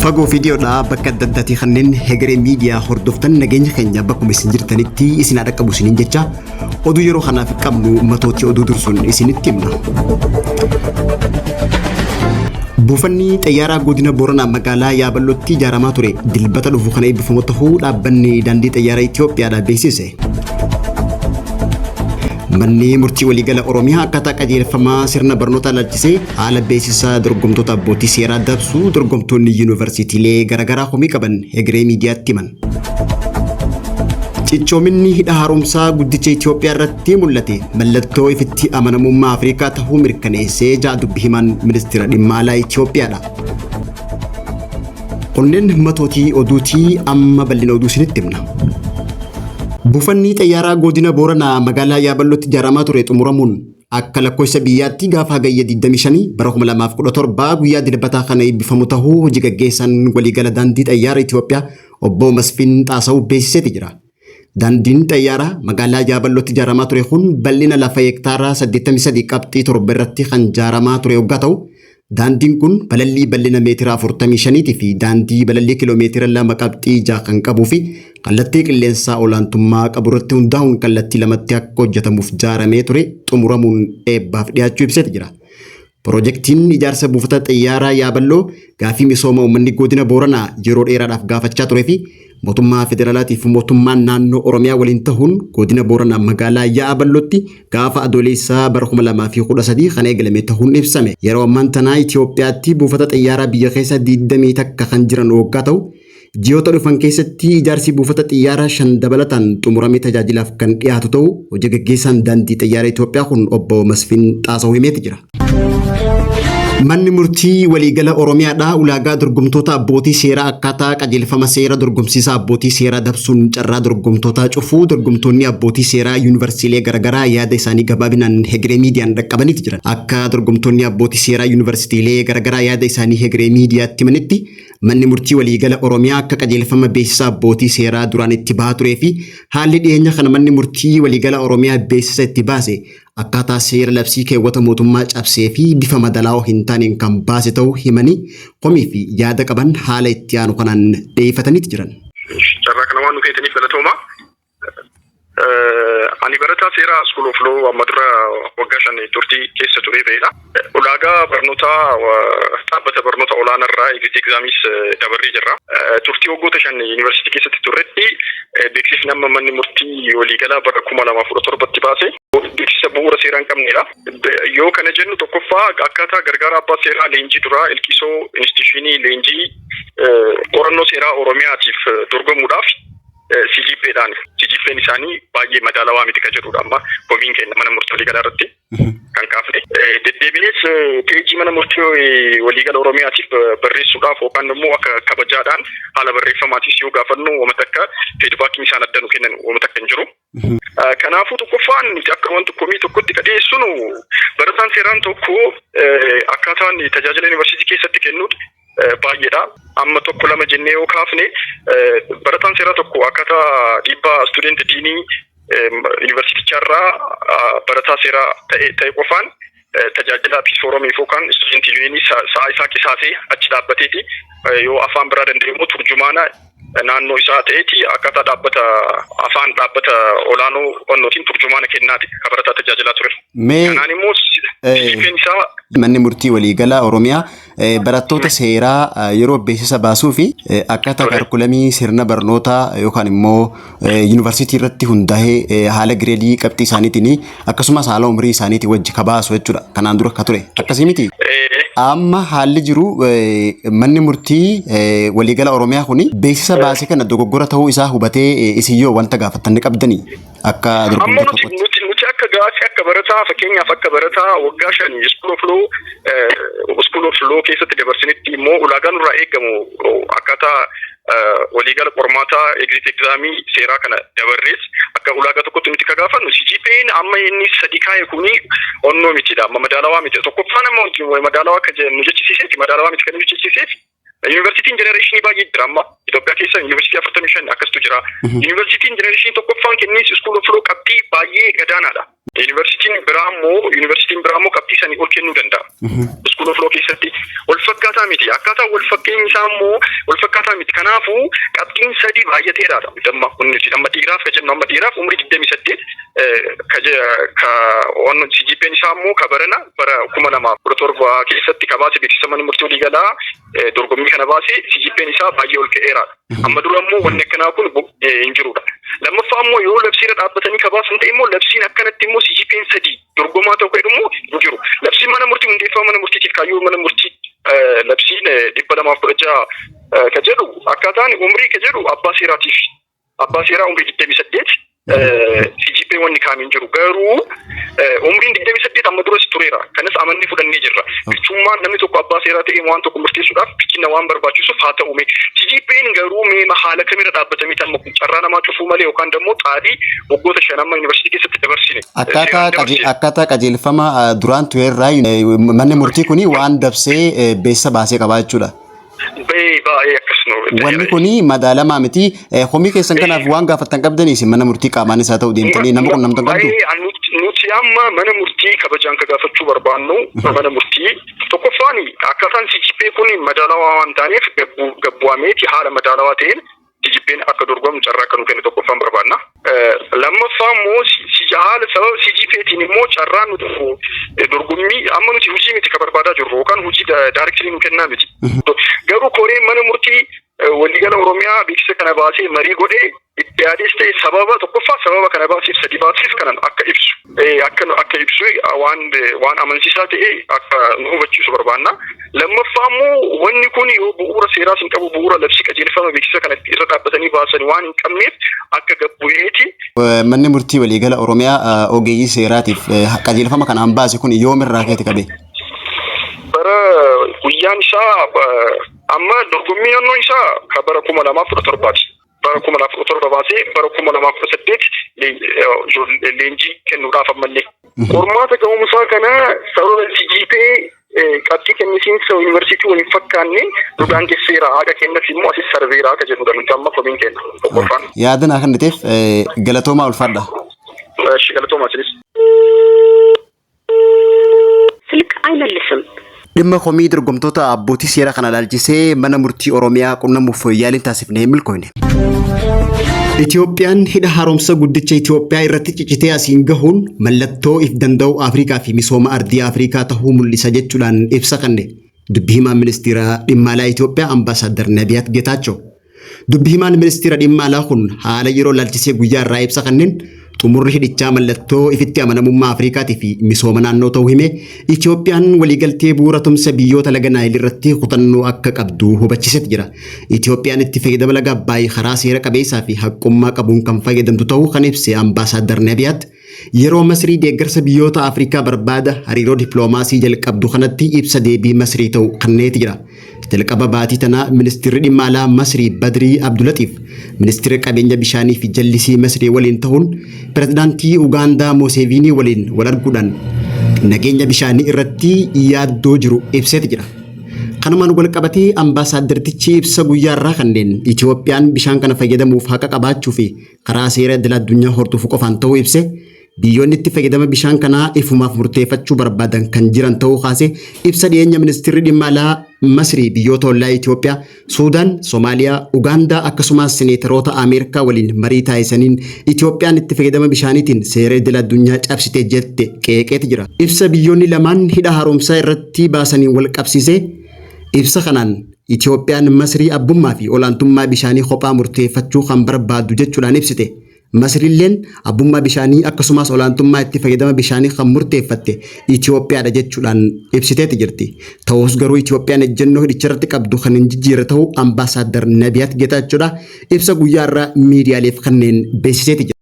Fagoo viidiyoodhaa bakka adda addaatii kanneen Hegeree Miidiyaa hordoftan, nageenya keenya bakkuma isin jirtanitti isin haa dhaqqabu isiniin jecha, oduu yeroo kanaaf qabnu matootii oduu dursuun isinitti himna. Buufanni xayyaaraa godina Booranaa magaalaa Yaaballootti ijaaramaa ture Dilbata dhufu kana eebbifamu ta'uu dhaabbanni daandii xayyaaraa Itoophiyaadhaa beeksise. Manni murtii waliigala Oromiyaa akkaataa qajeelfamaa sirna barnootaa ilaalchisee haala beeksisa dorgomtoota abbootii seeraa dabsuu dorgomtoonni yuunivarsiitiilee garaagaraa komii qaban Hegeree Miidiyaatti himan. Cichoominni hidha haaromsaa guddicha Itoophiyaa irratti mul'ate mallattoo ifitti amanamummaa Afrikaa ta'uu mirkaneessee ja'a dubbi himaan ministeera dhimma alaa Itoophiyaadha. Kunneen matootii oduutii, amma bal'ina oduu isinitti himna. Buufanni xayyaaraa godina Booranaa magaalaa Yaaballootti ijaaramaa ture xumuramuun akka lakkoofsa biyyaatti gaafa Hagayya 25 bara 2017 guyyaa Dilbataa kana eebbifamu ta'uu hojii gaggeessaan waliigala daandii xayyaara Itoophiyaa obbo Masfin Xaasawu beeksiseeti jira. Daandiin xayyaaraa magaalaa Yaaballootti ijaaramaa ture kun bal'ina lafa hektaara 83 qabxii 7 irratti kan ijaaramaa ture yoggaa ta'u, daandiin kun balallii bal'ina meetira 45 fi daandii balallii kiloomeetira 2 qabxii 6 kan qabuu fi kallattii qilleensaa olaantummaa qabu irratti hundaa'uun kallattii lamatti akka hojjetamuuf ijaaramee ture xumuramuun eebbaaf dhiyaachuu ibseeti jira. Piroojeektiin ijaarsa buufata xayyaaraa Yaaballoo gaafii misooma uummanni godina Booranaa yeroo dheeraadhaaf gaafachaa turee fi mootummaa federaalaatiif mootummaan naannoo Oromiyaa waliin ta'uun godina Booranaa magaalaa Yaaballootti gaafa Adoolessaa bara 2013 kan eegalame ta'uun ibsame. Yeroo ammaan tanaa Itoophiyaatti buufata xayyaaraa biyya keessa 21 kan jiran waggaa ta'u, ji'oota dhufan keessatti ijaarsi buufata xiyyaaraa shan dabalataan xumuramee tajaajilaaf kan dhiyaatu ta'u hojii gaggeessaan daandii xiyyaara Itoophiyaa kun obbo Masfin Xaasaw himeeti jira. Manni murtii waliigala Oromiyaadhaa ulaagaa dorgomtoota abbootii seeraa akkaataa qajeelfama seera dorgomsiisaa abbootii seeraa dabsuun carraa dorgomtootaa cufuu dorgomtoonni abbootii seeraa yuunivarsiilee garaagaraa yaada isaanii gabaabinaan Hegeree Miidiyaan dhaqqabaniiti jiran. Akka dorgomtoonni abbootii seeraa yuunivarsiitiilee garaagaraa yaada isaanii Hegeree Miidiyaatti himanitti, manni murtii waliigala Oromiyaa akka qajeelfama beeksisa abbootii seeraa duraan itti bahaa turee fi haalli dhiyeenya kana manni murtii waliigala Oromiyaa beeksisa itti baase akkaataa seera labsii keewwata mootummaa cabsee fi bifa madalaa'oo hin taaneen kan baase ta'uu himanii, komii fi yaada qaban haala itti aanu kanaan dhiyeeffataniiti jiran. Carraa kana waan nu kennitaniif galatooma. Ani barataa seeraa School of Law amma dura waggaa 5 turtii keessa turee ba'edha. Ulaagaa barnootaa dhaabbata barnoota olaanaa irraa exit examis dabarree jirra. Turtii waggoota 5 yuunivarsiitii keessatti turretti beeksisni amma manni murtii waliigalaa bara 2017tti baase beeksisa bu'uura seeraa hin qabnedha. Yoo kana jennu, tokkoffaa akkaataa gargaara abbaa seeraa leenjii duraa Ilkisoo instituushinii leenjii qorannoo seeraa Oromiyaatiif dorgomuudhaaf CGP'dhaan CGP'n isaanii baay'ee madaalawaa miti kan jedhudha amma komiin keenya mana murtii waliigalaa irratti kan kaafne. Deddeebinees peejii mana murtii waliigala Oromiyaatiif barreessuudhaaf yookaan immoo akka kabajaadhaan haala barreeffamaatis yoo gaafannu, wanta akka feedbackiin isaan adda nu kennan wanta akka hin jiru. Kanaafuu tokkoffaan nuti akka wanti komii tokkotti ka dhiyeessinu, barataan seeraan tokko akkaataan tajaajila yuunivarsiitii keessatti kennuut baay'eedha. Amma tokko lama jennee yoo kaafne, barataan seeraa tokko akkaataa dhiibbaa student deanii yuunivarsiitichaa barataa seeraa ta'e qofaan tajaajila peace forumii yookaan student unionii sa'a isaa qisaasee achi dhaabbateeti, yoo afaan biraa danda'e immoo turjumaana naannoo isaa ta'eeti, akkaataa dhaabbata afaan dhaabbata olaanoo qonnootiin turjumaana kennaati ka barataa tajaajilaa ture. Mee Kanaan immoo CGP'n isaa Manni murtii waliigalaa Oromiyaa barattoota seeraa yeroo beeksisa baasuu fi akkaataa kaarikulamii sirna barnootaa yookaan immoo yuunivarsiitii irratti hundaa'ee haala gireedii qabxii isaaniitiin akkasumas haala umurii isaaniitiin wajji ka baasu jechuudha. Kanaan dura ka ture. Akkasii miti? Amma haalli jiru, manni murtii waliigala Oromiyaa kuni beeksisa baase kana dogoggora ta'uu isaa hubatee isin yoo wanta gaafattan ni qabdanii akka Amma dorgomtoota nuti tokkotti? Nuti akka gaafii akka barataa, fakkeenyaaf akka barataa waggaa 5 School of Law keessatti dabarsinitti immoo ulaagaa nurraa eegamu akkaataa waliigala qormaataa exit examii seeraa kana dabarrees akka ulaagaa tokkotti nuti ka gaafannu, CGP'n amma inni sadi kaa'e kuni onnoo mitidha. Amma madaalawaa miti. Tokkoffaan amma wanti madaalawaa akka nu jechisiiseef, madaalawaa miti kan nu jechisiiseef, yuunivarsiitiin generationii baay'ee jira amma. Itoophiyaa keessa yuunivarsiitii 45 akkastu jira. Yuunivarsiitiin generationii tokkoffaan kenniis School of Law qabxii baay'ee gadaanaadha. Yuunivarsiitiin biraa immoo qabxii sanii ol kennuu danda'a. School of Law keessatti wal fakkaataa miti. Akkaataa wal fakkeenyi isaa immoo wal fakkaataa miti. Kanaafuu qabxiin sadii baay'ateeraadha. Amma nuti amma dhiiraaf ka jennu, amma dhiiraaf umurii 28 ka waan CGP'n isaa immoo ka barana bara 2017 keessatti ka baase beeksisa mana murtii waliigalaa dorgommii kana baase CGP'n isaa baay'ee ol ka'eeraadha. Amma dura immoo wanni akkanaa kun hin jirudha. Lammaffaa immoo yoo labsiirra dhaabbatanii ka baasan ta'e immoo labsiin akkanatti immoo CGP'n sadii dorgomaa ta'u jedhu immoo hin jiru. Labsiin mana murtii hundeeffama mana murtiitiif kaayyoo mana murtii labsiin 216 ka jedhu akkaataan umrii ka jedhu abbaa seeraatiif abbaa seeraa umrii 28 CGP wanni kaa'amee hin jiru. Garuu umriin 28 amma duras tureera. Kanas amannee fudhannee jirra. Bichummaan namni tokko abbaa seeraa ta'ee waan tokko murteessuudhaaf bilchina waan barbaachisuuf haa ta'u mee. CGP'n garuu mee haala kamirra dhaabbatamee amma kun carraa namaa cufuu malee yookaan immoo xaarii waggoota 5 amma yuunivarsiitii keessatti dabarsine. Akkaataa qajeelfama duraan tureerraa manni murtii kuni waan dabsee beeksisa baasee qabaa jechuudha. Baay'ee akkas nu. Wanni kuni madaalamaa miti. Komii keessan kanaaf waan gaafattan qabdanii isin mana murtii qaamaan isaa ta'u deemtanii nama qunnamtan qabdu? Nuti amma mana murtii kabajaan ka gaafachuu barbaannu, mana murtii tokkoffaan akkaataan CGP kun madaalawaa waan taaneef gabbu'ameeti haala madaalawaa ta'een CGP'n akka dorgomu carraa akka nu kennu tokkoffaan barbaanna. Lammaffaa immoo haala sababa CGP'tiin immoo carraa nuti dorgommii amma nuti hojii miti ka barbaadaa jirru yookaan hojii directly nu kennaa miti. Garuu koreen mana murtii waliigala Oromiyaa beeksisa kana baasee marii godhee itti yaadees ta'e sababa tokkoffaa sababa kana baaseef sadi baaseef kanan akka ibsu akka ibsu waan waan amansiisaa ta'e akka nu hubachiisu barbaanna. Lammaffaa immoo wanni kun yoo bu'uura seeraas hin qabu, bu'uura labsii qajeelfama beeksisa kana irra dhaabbatanii baasan waan hin qabneef akka gabbu'eeti. Manni murtii waliigala Oromiyaa ogeeyyii seeraatiif qajeelfama kanaan baase kun yoomirraa keeti qabe? Bara guyyaan isaa amma dorgommii naannoo isaa ka bara 2017ti. Bara 2017 baasee bara 2018 leenjii kennuudhaaf ammallee. Qormaata ga'umsaa kana sababa CGPA qabxii kennisiinsa yuunivarsiitii waliin fakkaanne nu daangesseera, haqa kennas immoo asis sarbeera akka jedhudha nuti amma komiin kenna tokkoffaan. Yaada naa kenniteef galatoomaa, ulfaadha. Eshi, galatoomaa isinis. ስልክ አይመልስም። Dhimma komii dorgomtoota abbootii seeraa kana ilaalchisee mana murtii Oromiyaa qunnamuuf yaaliin taasifnee hin milkoofne. Itoophiyaan hidha haaromsa guddicha Itoophiyaa irratti ciccitee asiin gahuun mallattoo if danda'u Afrikaa fi misooma ardii Afrikaa tahuu mul'isa jechuudhaan ibsa kenne dubbi himaan ministeera dhimma alaa Itoophiyaa Ambaasaadar Nabiyaat Geetaachoo. Dubbi himaan ministeera dhimma alaa kun haala yeroo ilaalchisee guyyaa irraa ibsa kanneen xumurri hidhichaa mallattoo ifitti amanamummaa Afrikaatii fi misooma naannoo ta'uu hime. Itoophiyaan waliigaltee bu'uura tumsa biyyoota laga Naayil irratti kutannoo akka qabdu hubachiisetu jira. Itoophiyaan itti fayyadama laga Abbaay karaa seera qabeessaa fi haqqummaa qabuun kan fayyadamtu ta'uu kan ibse Ambaasaadar Nabiyaat, yeroo Masrii deeggarsa biyyoota Afrikaa barbaada hariiroo dippiloomaasii jalqabdu kanatti ibsa deebii Masrii ta'u kanneeti jira. Jalqaba baatii tanaa ministeerri dhimma alaa Masrii Badrii Abdulatiif ministeera qabeenya bishaanii fi jallisii Masrii waliin ta'uun pirezidaantii Ugaandaa Mooseviinii waliin wal arguudhaan nageenya bishaanii irratti yaaddoo jiru ibseeti jira. Kanumaan wal qabatee ambaasaadartichi ibsa guyyaa irraa kanneen Itoophiyaan bishaan kana fayyadamuuf haqa qabaachuu fi karaa seera idil addunyaa hordofuu qofaan ta'uu ibse. Biyyoonni itti fayyadama bishaan kanaa ifumaaf murteeffachuu barbaadan kan jiran ta'uu kaase. Ibsa dhiyeenya ministeerri dhimma alaa Masrii biyyoota ollaa Itoophiyaa, Suudaan, Soomaaliyaa, Ugaandaa akkasumas seneetaroota Ameerikaa waliin marii taasisaniin Itoophiyaan itti fayyadama bishaaniitiin seera idil addunyaa cabsite jette qeeqeeti jira. Ibsa biyyoonni lamaan hidha haaromsaa irratti baasaniin wal qabsiisee ibsa kanaan Itoophiyaan Masrii abbummaa fi olaantummaa bishaanii kophaa murteeffachuu kan barbaaddu jechuudhaan ibsite. Masriilleen abbummaa bishaanii akkasumas olaantummaa itti fayyadama bishaanii kan murteeffatte Itoophiyaadha jechuudhaan ibsiteeti jirti. Ta'us garuu Itoophiyaan ejjennoo hidhicha irratti qabdu kan hin jijjiirre ta'uu Ambaasaadar Nabiyaat Geetaachoodha ibsa guyyaa irraa miidiyaaleef kanneen beeksiseeti jira.